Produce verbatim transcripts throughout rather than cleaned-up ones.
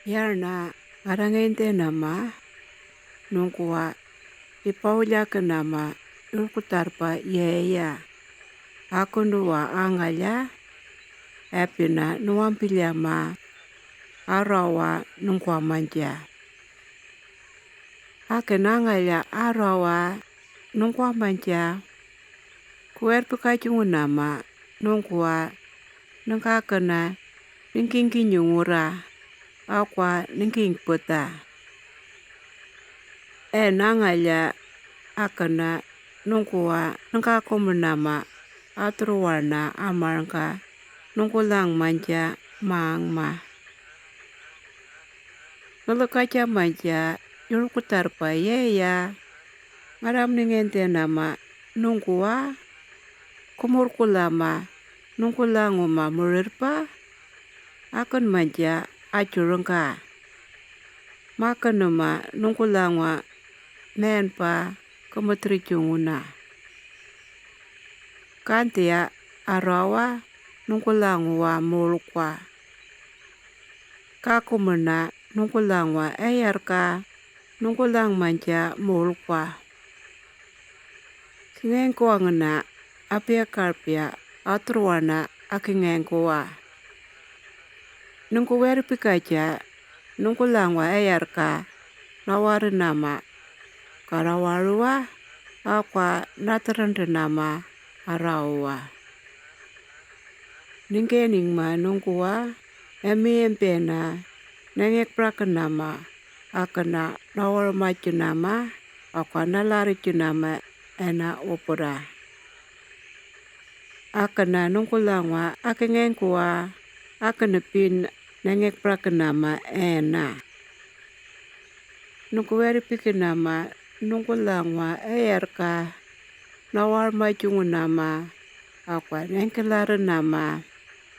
Yarna ngarangende nama nungkua ipauliake nama yulkutarpa yaya. Akundua angalya epina nuampilyama arawa nungkua manja. Aken angalya arawa nungkua manja kuerpikajungu nama nungkua nengkakena nengkingkinyungura akua nengkingpeta. Ena angalya akena nungkua nengkakumu nama aturuwarna amarngka nungkulang manja mangma. Ngelekatya manja yulkutarpa yaya ngaramningende nama nungkua kumurkulama nungkulanguma murirpa aken manja ajurngka. Makenema nungkulangua menpa kemeterjunguna. Kantia arawa nungkulangua mulkua. Kakumena nungkulangua eyarka nungkulang manja mulkua. Kingengkuangena apiakarpia aturuwarna akingengkua. Nungkuerpikatya nungkulangua eyarka rawarenama karawarua akua naterendrenama arawa. Nengkeningma nungkua emiempena nengekprakenama akena rawarmajunama akua nalarjunama ena upura. Akena nungkulangua akingengkua akenepin nengekprakenama ena. Nungkuerpikenama nungkulangua eyarka nawarmajungunama akua nengkilarenama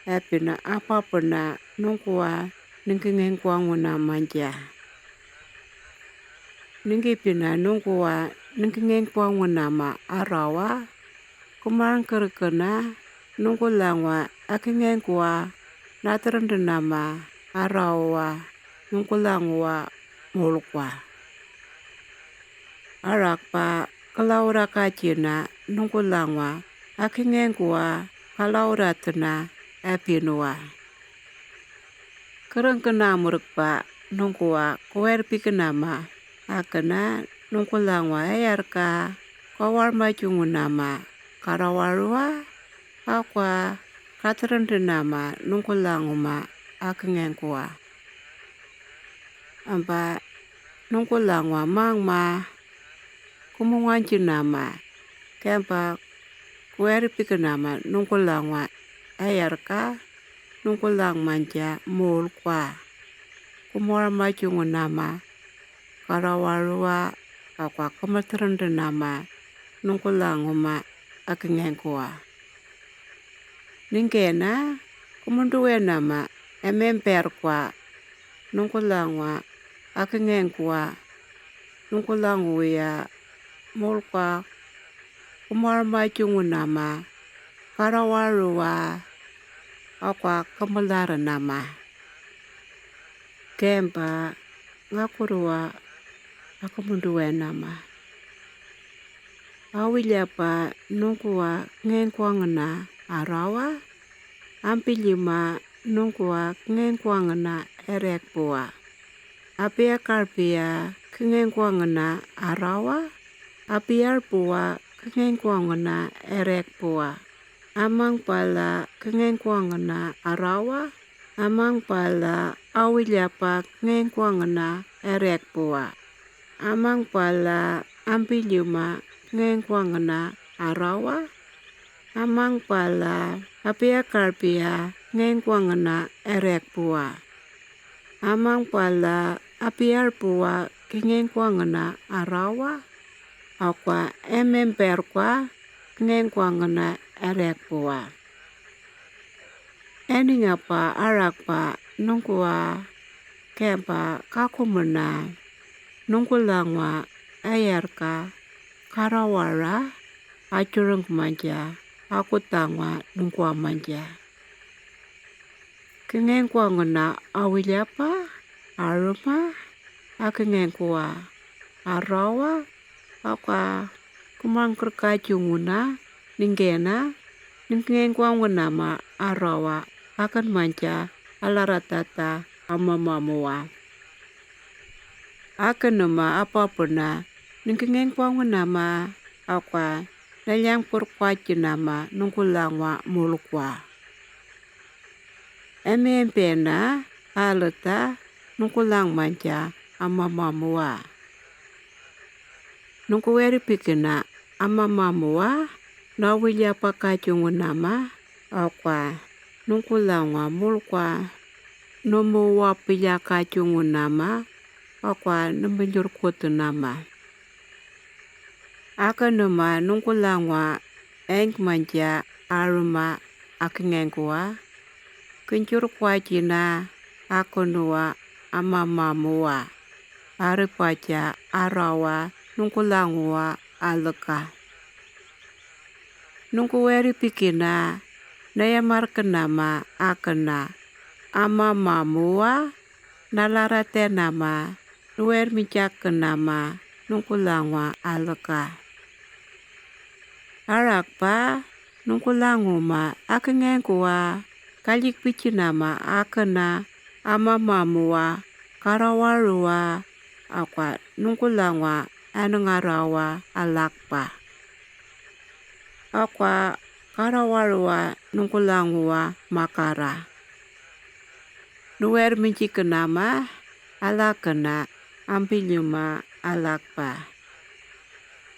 epina apapena nungkua nengkingengkuanguna manja. Nengkipina nungkua nengkingengkuangunama arawa kumarngkerekena nungkulangua akingengkua naterendrenama arawa nungkulangua mulkua. Arakpa kelaurakajina nungkulangua akingengkua kalauratena epinua. Kerengkena murekpa nungkua kuerpikenama akena nungkulangua eyarka kawarmajungunama karawarua akua katerendrenama nungkulanguma akingengkua. Amba nungkulangua mangma kumunganjinama kempa kuerpikenama nungkulangua eyarka nungkulang manja mulkua. Kumarmajungunama karawarua akua kemeterendrenama nungkulanguma akingengkua. Nengkena kumunduenama ememperkua nungkulangua akingengkua nungkulanguya mulkua kumarmajungunama karawarua akua kemelarenama. Kempa ngakurua akumunduenama. Awilyapa nungkua kengengkuangena arawa, ampilyuma nungkua kengengkuangena erekpua. Apiakarpia kengengkuangena arawa, apiarpua kengengkuangena erekpua. Amangpala kengengkuangena arawa, amangpala awilyapa kengengkuangena erekpua. Amangpala ampilyuma kengengkuangena arawa, amangpala apiakarpia kengengkuangena erekpua. Amangpala apiarpua kengengkuangena arawa, akua ememperkua kengengkuangena erekpua. Eningapa arakpa nungkua kempa kakumena nungkulangua eyarka karawara ajureng manja akutangua nungkua manja. Kengengkuangena awilyapa, aruma, akengengkua, arawa, akwa, kumangkerkachunguna, ningkena, ningkengengkwangunama, arawa, akan mancha, alaratata, amamamua. Akanuma, apapuna, ningkengengkwangunama, akwa, naliangpurkwachinama, nungkulangwa, mulkwa. Emempena, alata, nungkulang mancha, amamamua. Nungkuweripikina, amamamua, nawilya pakachungunama, akwa, nungkulangwa, mulkwa, numuwapilya kachungunama, akwa, numbinjurkutunama. Akanuma, nungkulangwa, enkmancha, aruma, akengengkua, kinchurkwachina, akanua, amamamua, aripacha, arawa, nungkulangua, alaka. Nungkuweripikina, nayamarkanama, akana, amamamua, nalaratenama, nuwerminchakanama, nungkulangwa, alaka. Arakpa, nungkulanguma, akengengkua, kalikpichinama, akana, amamamua, karawarua, akwa, nungkulangwa, anungarawa, alakpa. Akwa, karawarua, nungkulangua, makara. Nuwerminchikanama, alakana, ampilyuma, alakpa.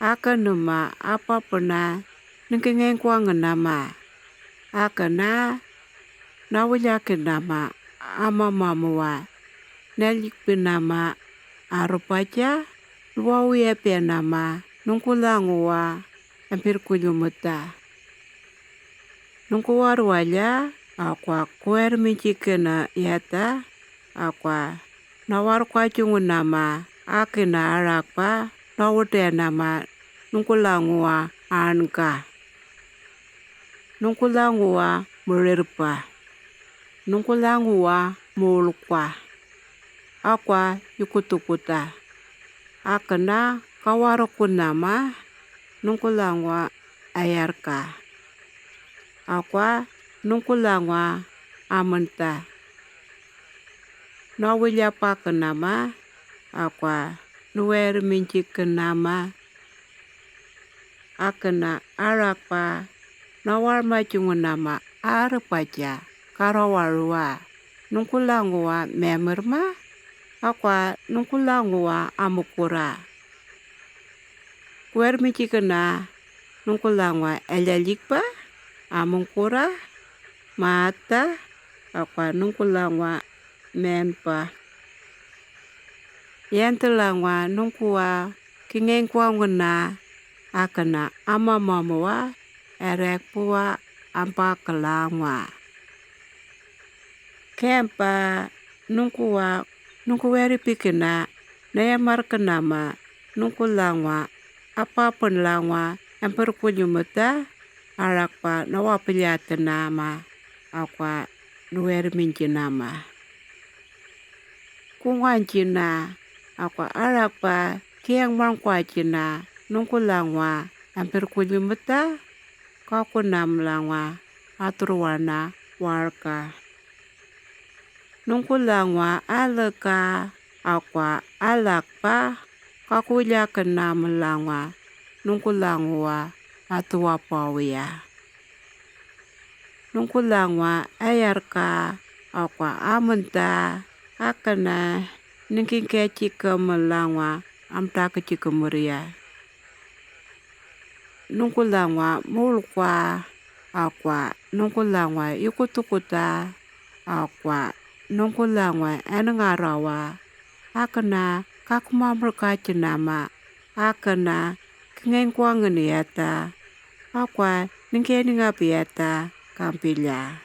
Akanuma, apapuna, ningkengengkwangunama. Akana, nawilyakinama, amamamua, nalikpinama, arupacha, nuwawiyapenama, nungkulangua, empirkulyumuta. Nungkuwarwalya, akwa, kuwerminchikina yata, akwa, nawarkwachungunama, akina, arakpa, nawutenama, nungkulangua, anka. Nungkulangua, murirpa. Nungkulangua, mulkwa. Akwa, yukutukuta. Akana, kawarukunama, nungkulangua, ayarka. Akwa, nungkulangua, amanta. Nawilyapakanama, akwa, nuwerminchikanama, akana, arakpa, nawarmachungunama, arupacha, karawarua, nungkulangua, memirma, akwa, nungkulangua, amukura. Kuwerminchikina, nungkulangua, elyalikpa, amukura, mata, akwa, nungkulangua, menpa. Yentulangua, nungkuwa, kengengkwanguna, akana, amamamua, erekpua, ampakalangua. Kempa, nungkuwa, nungkuweripikina, nayamarkanama, nungkulangua, apapunlangua, empirkulyumuta, arakpa, nawapilyatinama, akwa, nuwerminchinama. Kungwanchina, akwa, arakpa, kiyangmangkwachina, nungkulangua, empirkulyumuta, kakunamlangua, aturwana, warka. Nungkulangua, alaka, akwa, alakpa, kakulyakinamlangua, nungkulangua, atuwapawia. Nungkulangua, ayarka, akwa, amanta, akana, ningkingkechikamlangua, amtakichikamuria. Nungkulangua, mulkwa, akwa, nungkulangua, yukutukuta, akwa, nungkulangua, enungarawa, akana, kakumamurkachinama, akana, kengengkwangin yata, akwa, ningkeningap yata, kampilya.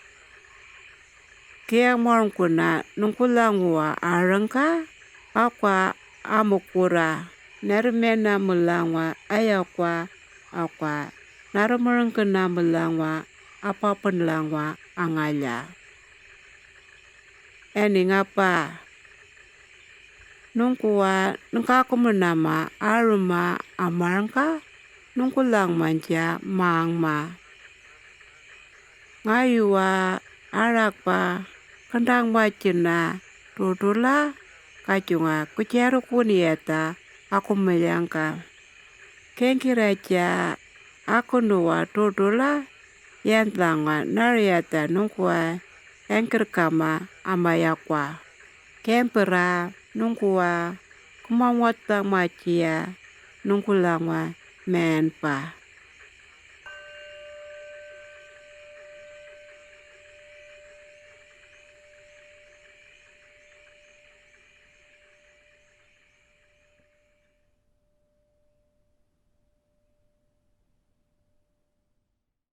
Kiyangmorngkuna, nungkulangua, arengka, akwa, amukura, narumenamlangua, ayakwa, akwa, narumurengkinamlangua, apapunlangua, angalya. Eningapa. Nungkuwa nungkakumennama aruma amarngka nungkulangmanjia mangma. Ngayuwa arakpa kendangwa jena totula kajunga kujerukuniyata akumeliangka. Kengkiraja akunuwa totula yantlangwa nariyata nungkuwa engkirkama amayakwa. Kempera nungkuwa kumangwatlangmajia nungkulangwa menpa.